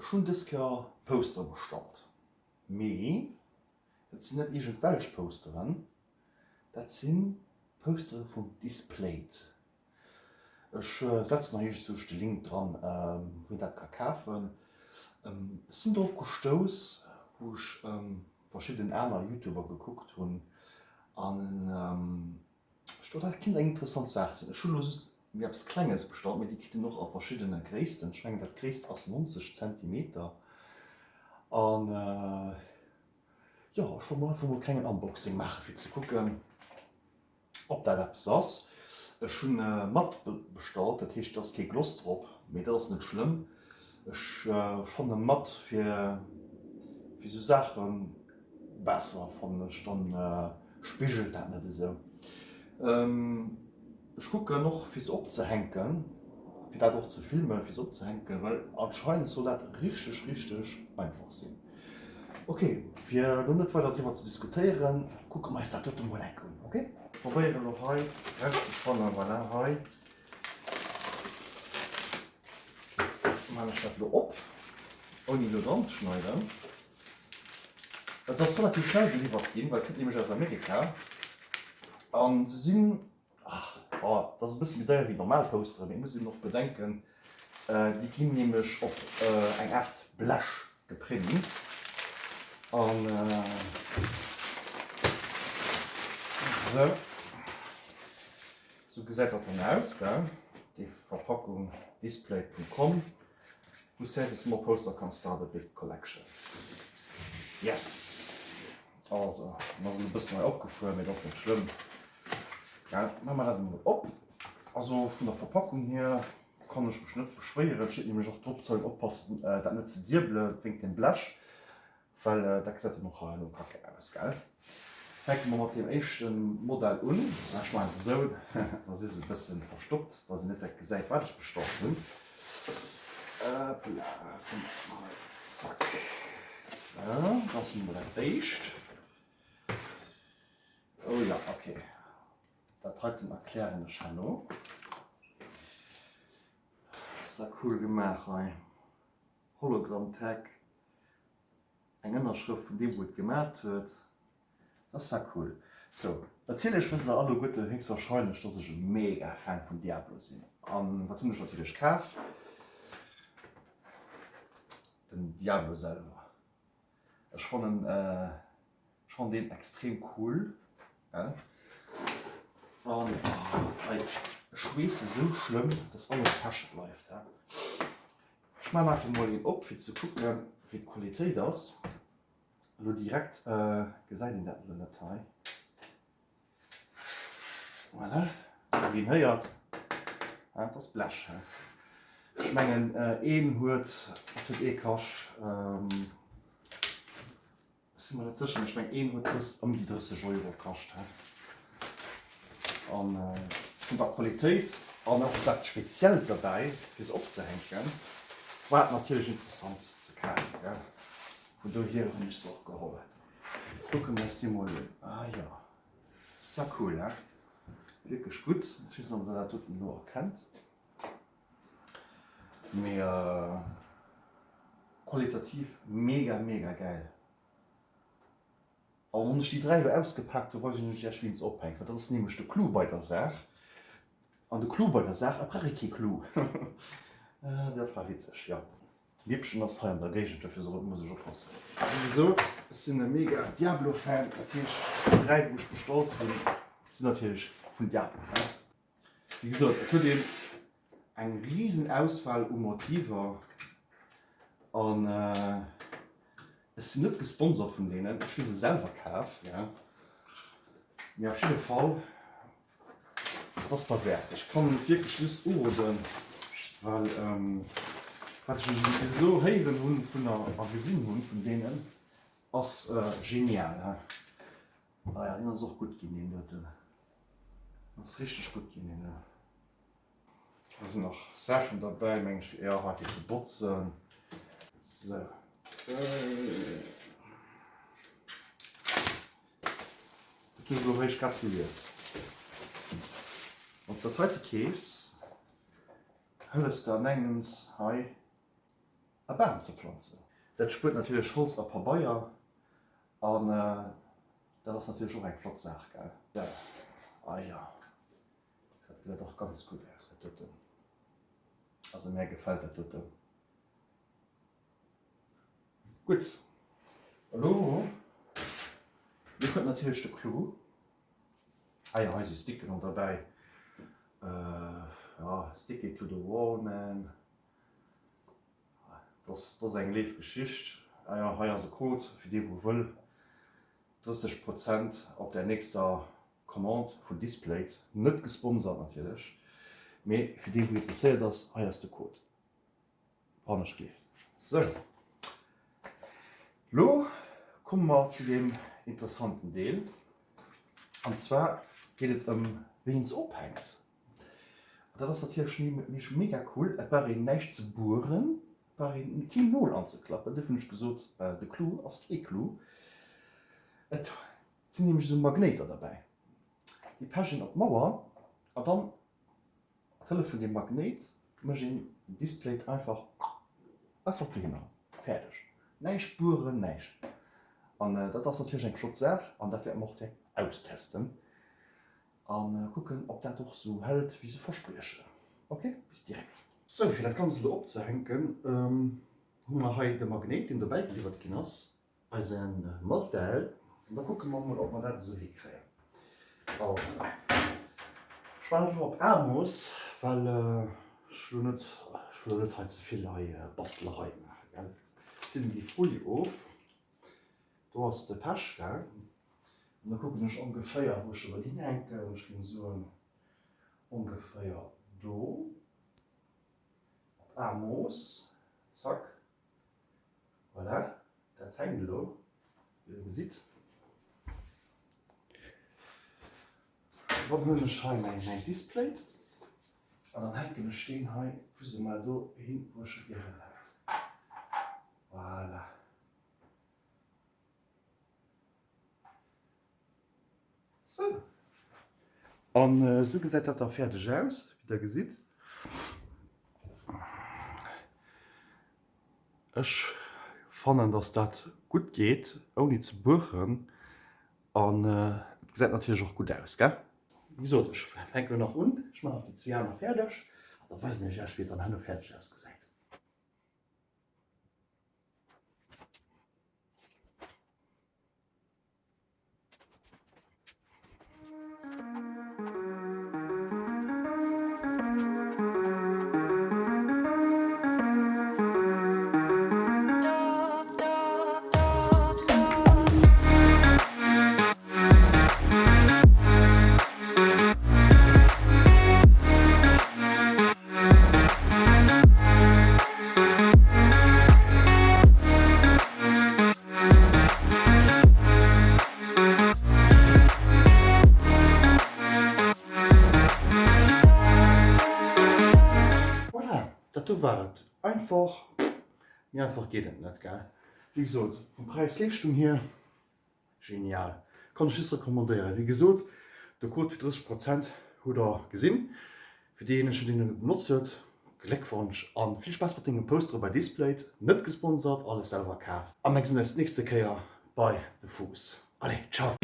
Ech hunn dës Kéier Poustere bestallt, mee dat sinn net iergendwelch Pousteren, dat si Poustere vum Displate. Ech setzen nach iergendzwousch de Link dran, wou een dat ka kafen. Ech sinn drop gestouss, wou ech verschidden aner Youtuber gekuckt hunn an Ech do dat kinnt eng interessant Saach sinn. Ech hunn elo just mir eppes klenges bestallt, mee déi kritt een och a verschiddene Gréissten. Ech mengen dat gréisst ass 90 Zentimeter an jo ech wollt mol einfach mol e klengen Unboxing maache fir ze kucken ob dat eppes ass. Ech hunn matt bestallt, dat heescht et ass kee Gloss drop, mee dat ass net schlëmm. Ech fanne matt fir fir sou Saachen Besser fannen ech, dann spigelt dat net esou. Ech kucken och fir se opzehänken, fir dat och ze filmen fir se opzehänken, well anscheinend soll dat richteg richteg einfach sinn. Ok, fir elo net weider driwwer ze diskutéieren, kucke mer eis dat dote mol enk un, ok? Ech probéieren elo hei erauszefannen, voilà, hei maan ech dat elo op, ouni elo dran ze schneiden. Et ass relativ schnell geliwwert ginn, well et kënnt nämlech aus Amerika. An se sinn, ach, bon, et ass e bësse méi deier wéi normal Pousteren, mee et muss een och bedenken, déi ginn nämlech op eng Aart Blech geprint. An esou, esou gesäit dat dann aus, gell, déi Verpackung, displate.com. Who says a small poster can't start a big collection? Yes! Also, en ass elo e bëssen hei opgefuer, mee dat ass net schlëmm. Gell, maache mer dat emol op. Also vun der Verpackung hier kann ech mech net beschwéieren. Et steet nämlech och drop, et soll een oppassen, dat net ze diebele wéingt dem Blech. Well dat gesäit dann och herno kacke aus, gell? Fänke mer mat deem éischte Modell un. Ech maachen se esou, da si se e bësse verstoppt, dass een net direkt gesäit, wat ech bestallt hunn. Hopla, zack. Sou, dat ass emol dat éischt. Oh ja, okay. Dat heiten erklären ech herno. Ass da cool gemaach hei. Hologramm Tag. Eng Ënnerschrëft vun deem wou et gemat huet. Dat ass ja cool. Sou, natierlech wësst der alleguerte héchstwahrscheinlech dass ech e mega Fan vun Diablo sinn. An wat hunn ech natierlech kaf? Den Diablo selwer. Ech fannen ech fannen deen extrem cool gell. An oh, ech schweesse sou schlëmm dass alles peche bleift he. Ech maan einfach mol een op fir ze kucken wéi d'Qualitéit ass. Elo direkt gesäit een dat elo net hei. Voilà, wéi een héiert, dat ass Blech. Ech mengen een huet, wat huet ee kascht? Ech si mer net sécher, mee ech mengen een huet dës ëm déi 30 Euro kascht. An vun der Qualitéit an och dat Speziellt derbäi fir se opzehänken, war et natierlech interessant se ze kafen, gell. Vun dohier hunn ech se och geholl. Kucke mer eis déi mol un. Ah jo, sa cool, hein? Wierklech gutt. Ech weess net, ob der dat doten elo erkennt. Mee qualitativ mega mega gäil. A wann ech déi 3 elo ausgepaakt hu weis ech iech wéi een se ophänkt, well dat ass nämlech de Clou bei der Saach. An de Clou bei der Saach, et brauch ee kee Clou. Dat war witzeg, jo. D'Mippchen ass hei an der Géigend, dofir soll muss ech oppassen. Wéi gesot, ech sinn e mega Diablo Fan, dat heescht déi 3 wou ech bestallt hunn sinn natierlech vun Diablo. Wéi gesot, et huet een eng riesen Auswahl u Motiver an ech sinn net gesponsert vun deenen, ech hu se selwer kaf, ja. Mee op jidde Fall, et ass derwäert. Ech kann et wierklech just uroden, well wat ech esou héieren hunn vun a gesinn hunn vun deenen, ass genial. Ah ja, deen ass och gutt ginn, deen doten. Ass richteg gutt ginn deen do. Do sinn nach Saachen derbäi meng ech, jo hei fir ze botzen. Sou. Dat hunn ech elo réischt grad gelies. Wann s de dat heite keefs, hëlles de an engems hei. E Bam ze pflanzen. Dat spuert natierlech Holz a Pabeier an dat ass natierlech och eng flott Saach, gell? Ah jo, dat gesäit och ganz gutt aus, dat doten. Also mär gefält dat doten gutt. Elo, elo kënnt natierlech de Clou. Ah jo, hei si Sticken och derbäi. Jo, stick it to the wall, man. Dat ass eng léif Geschicht. Ah jo, hei ass e Code fir dee wou wëll 30 Prozent op där nächster Commande vun Displate, net gesponsert natierlech, mee fir dee wou interesséiert ass, hei ass de Code, wann ech gleeft. Sou, lo komme mer zu deem interessanten Deel, an zwar geet et ëm wéi een se ophänkt. Dat ass natierlech mega cool. Et brauch een näischt ze bueren, et brauch een keen Nol anzeklappen. Duerfir hunn ech gesot, de Clou ass kee Clou. Et sinn nämlech esou Magnéiter derbäi, déi pecht een op d'Mauer a dann mat Hëllef vun deem Magnéit mécht een den Display einfach einfach dohinner. Fäerdeg. Näischt bueren, näischt. An dat ass natierlech eng flott Saach an dat wäerte mer och direkt austesten. An kucken op dat och sou hält wéi se verspriechen. Ok, bis direkt. Sou, fir dat Ganzt elo opzehänken hu mer hei de Magnéit deen dobäi geliwwert ginn ass, eisen Modell, an da kucke mer mol ob mer dat esou hikréien. Also, ech maachen dat elo op Amoos, well ech elo net, ech wëll elo net hei ze vill hei Bastelerei maachen, gell. Zillen déi Folie of, do ass de Pech, gell. An da kucken ech ongeféier, wou ech se wëll hinhänken. Ech géing soen, ongeféier do, op Amoos. Zack. Voilà, dat hänkt elo, wéi Der gesitt. Dann huelen ech hei mäin Displate an dann hänken ech deen hei plus ou moins do hin, wou ech e gären hätt. Voilà. Sou. An esou gesäit dat da fäerdeg aus, wéi der gesitt. Ech fannen, dass dat gutt geet, ouni ze bueren. An et gesäit natierlech och gutt aus, gell? Wéi gesot, ech fänken elo nach un. Ech maachen nach déi zwee aner fäerdeg an da weisen ech iech, wéi et dann herno fäerdeg ausgesäit. Voilà, dat do war et. Einfach, méi einfach geet et net, gell? Wéi gesot, vum Präis-Leeschtung hier Genial! Kann ech just recommandéieren. Wéi gesot, de Code fir 30 Prozent hutt der gesinn. Fir deejéinegen deen e benotzt huet, Gléckwonsch an vill Spaass mat denge Postere bei Displate. Net gesponsert, alles selwer kaf. A mir gesinn eis d'nächste Kéier bei The Fuuss. Allez, ciao!